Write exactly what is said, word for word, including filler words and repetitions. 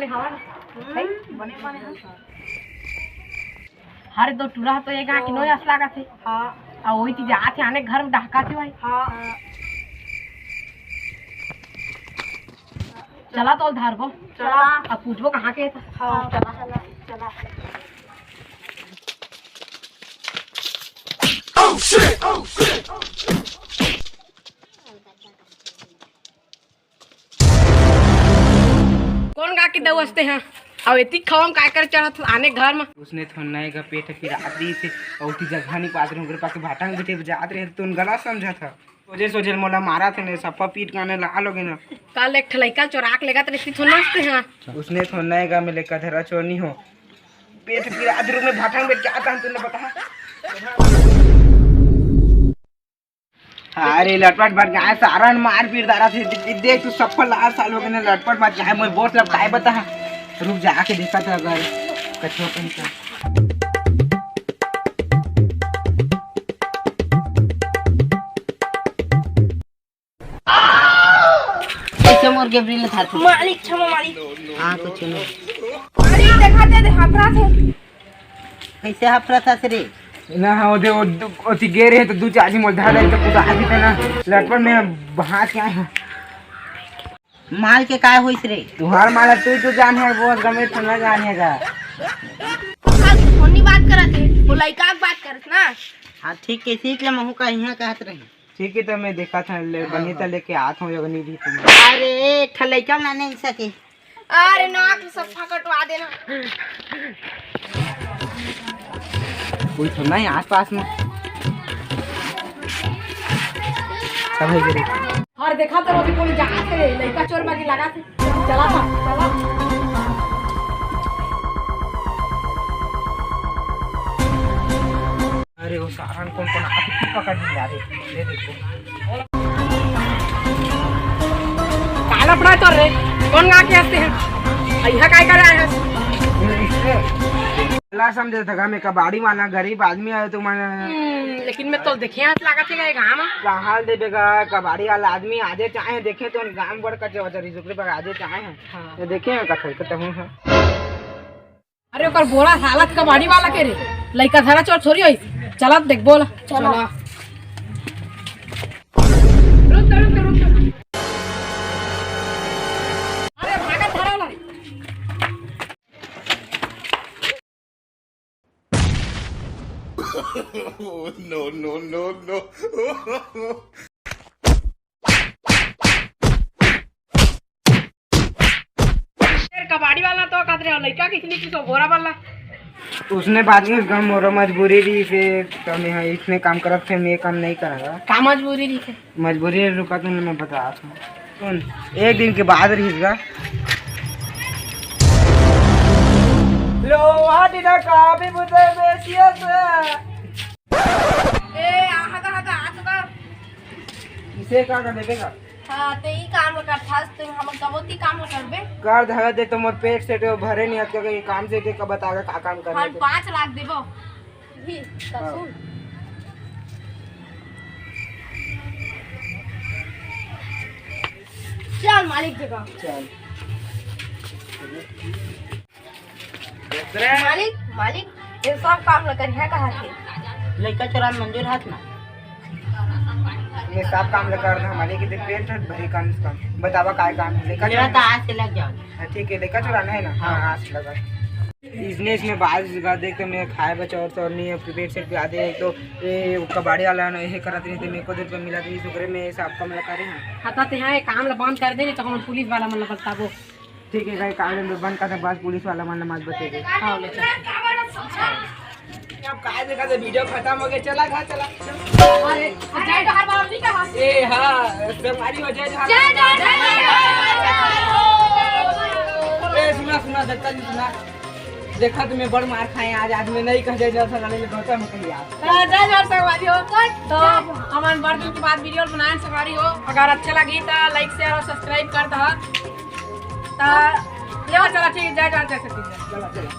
हवा ना। हम्म, बने, बने, हाँ। हर दो टूरा तो एक आँख नोय अस लागत हे। हाँ। अउ वही चीज आत हे, आने घर में डहकात हे भाई। हाँ। चला तो धारबो। चला। अब पूछबो कहाँ के हे त। हाँ, चला, चला, चला। कोन गा के दऊ असते हैं? अउ एती खवा म काय करे चढ़त आने घर म? उसने थोन नए गा पेट पिरात रहिस हे, अउ ओती जगह नहीं पात रहे, ओकरे पाके भाटा म बेटे जात रहे, तुन गलत समझत ह। सोझे सोझे मोला मारा थे ने, सप्पा पीट गाने लाल हो गे ना। कल एक ठलैका चोरा के लेगा तेरे थोन नसते हैं। उसने थोन नए गा में लेकर धरा चोर नहीं हो। पेट पिरात रूम में भाटा म बेट जात हन, तुमने बता। अरे लटपट मत गाय, सारन मार पीट दारा थे। दे-, दे-, देख तू सफल लाल साल हो गए ना, लटपट मत गाय, मोर बोस लब काय बता। रुक जा, आके देखा था अगर कछुआ कहीं का। कैसे मोर गेबरी ले था तू? मालिक, क्षमा मालिक। हाँ, कुछ नहीं। अरे, देखा दे, दे, हाथ रहा थे। कैसे हफरत हस रे? ना, हाँ, ओदे, ओ, ओती गे रहे तो दू चार झी मोल धर ले तो कुछ आगे थे ना, लटपट में भाग के आए हैं। माल के काय होइस रे? तुहार माल तू तो जान है, वो गमे तो ना जान है का। हाँ, तू फोन नहीं बात करत है, वो लइका के बात करत ना। हाँ, ठीक है, सीख ले, महू का यहाँ कहत रही। ठीक है, तो मैं देखा था, ले, हाँ, बनी हाँ। तो लेके आत हूँ, अगर नहीं भी तुम। अरे, एक ठा लइका ना नहीं सके। अरे नाक सफा कटवा देना। कोई तो नहीं आसपास में। सब है गिरे। और देखा तो अभी कोई जात हे, लइका चोर बागी लगा थे। चला था, चला। अरे वो सारन कोन कोन आके पकड़ लिया रे, ये देखो। काला पड़ा तो रे, कोन गा के आते हैं? अइहा काय करे आए हैं? ला समझे था, मैं कबाड़ी वाला गरीब आदमी आयो तो मैं हम्म, लेकिन मैं तो देखे हाथ लागत है गाँव में। कहाँ देबे गा, कबाड़ी वाला आदमी आजे चाहे देखे तो गाँव बड़ कच्चे वचरी सुकरे पर आजे चाहे हैं। हाँ। ये देखे हैं कथल के तहूँ है। अरे ओकर बोला हालत कबाड़ी वाला के रे, लइका धरा चोर थोड़ी होई। चला देख बोला। चला। चला। रुक, रुक, रुक, रुक। अरे भागा धरा वाला रे। No, no, no, no। फिर कबाड़ी वाला तो कहत रहे, लइका किसने किसो बोरा वाला। उसने बात नहीं, उसका मोरा मजबूरी रही, फिर तो मैं हाँ, इसने काम करत थे, मैं काम नहीं करा। का मजबूरी रही थे? मजबूरी रुका तो मैं बता था। सुन, एक दिन के बाद रही इसका। लो, वहाँ टीना का भी मुझे बेचिए से। ए, आहा दा, हा दा, आ तो दा। इसे का कर देबे का? हाँ, ते ई काम ल करथस, ते हम कबोती काम ल करबे। कर धरा दे तो मोर पेट से तो भरे नहीं हत के काम से के का बतागा का काम करना हम है। पाँच लाख देबो। ही, हाँ। सुन। चल मालिक जगह। चल। मालिक, मालिक, ये सब काम ल करिहा कहा थे? लइका चोरान मंजूर हाथ ना। ये सब काम ल कर ना, मालिक, देख पेट है, भारी काम, इसका। बतावा काय काम है? लइका मेरा चोरान तो आज से लग जाओ। हाँ, ठीक है, लइका चोराना है ना? हाँ। हाँ, आज से लगा। इसने, इसने बाज का देख तो मैं खाए बचा और तो नहीं है, पेट से प्यादे है तो ये कबाड़ी वाला ना, ये करत रही थे, मेरे को दे रुपये मिला था, इस ओकरे में सब काम ल करे हैं। हाँ, तो यहाँ ये काम ल बंद कर दे, नहीं तो हम पुलिस वाला मन ल बताबो। ठीक है, कहीं काम में बंद करते बाद पुलिस वाला मन मत बचेगे। हाँ, ले चल। अब काय देखा थे, वीडियो खत्म हो गया, चला घर चला। अरे, जय जोहार बाबा जी का। ए हाँ, संगवारी हो, जय जोहार। जय जोहार, जय जोहार। ए सुना सुना, दत्ता जी सुना। देखा तुम्हें बड़ मार खाए आज, आज मैं नहीं कह जय जोहार संगवारी ले गौतम कही आज। तो जय जोहार संगवारी हो। तो हमारे बड़ दिन के बाद वीडियो बनाए संगवारी हो, अगर अच्छा लगी तो like, share और subscribe कर दो। तो ले चला, ठीक है, जय जोहार, जय छत्तीसगढ़। चला, चला।